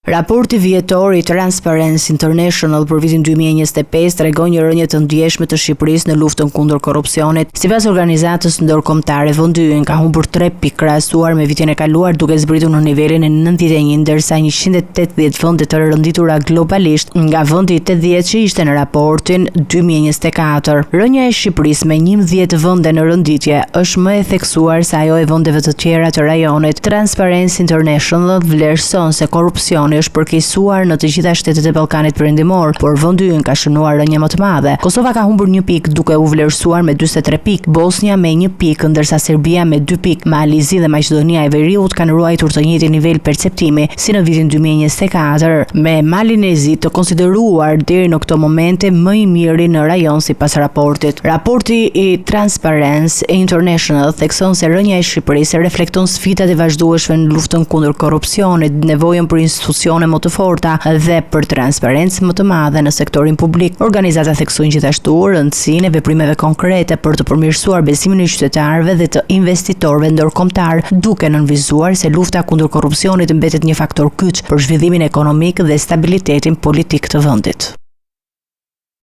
Raporti vjetor i Transparency International për vitin 2025 tregon një rënie të ndjeshme të Shqipërisë në luftën kundër korrupsionit. Sipas organizatës ndërkombëtare, vendi ynë ka humbur 3 pikë krahasuar me vitin e kaluar, duke zbritur në nivelin e 91, ndërsa 180 vende të renditura globalisht nga vendi i 80 që ishte në raportin 2024. Rënia e Shqipërisë me 11 vende në renditje është më e theksuar se ajo e vendeve të tjera të rajonit. Transparency International vlerëson se korrupsioni është përkeqësuar në të gjitha shtetet e Ballkanit Perëndimor, por vendi ynë ka shënuar rënie më të madhe. Kosova ka humbur një pikë, duke u vlerësuar me 43 pikë, Bosnja me një pikë, ndërsa Serbia me dy pikë. Mali i Zi dhe Maqedonia e Veriut kanë ruajtur të njëjtin nivel perceptimi si në vitin 2024, me Malin e Zi të konsideruar deri në këto momente më i miri në rajon sipas raportit. Raporti i Transparency International thekson se rënia e Shqipërisë reflekton sfidat e vazhdueshme në luftën kundër korrupsionit, nevojën për institucione më të forta dhe për transparencë më të madhe në sektorin publik. Organizata thekson gjithashtu rëndësinë e veprimeve konkrete për të përmirësuar besimin e qytetarëve dhe të investitorëve ndërkombëtarë, duke nënvizuar se lufta kundër korrupsionit mbetet një faktor kyç për zhvillimin ekonomik dhe stabilitetin politik të vendit.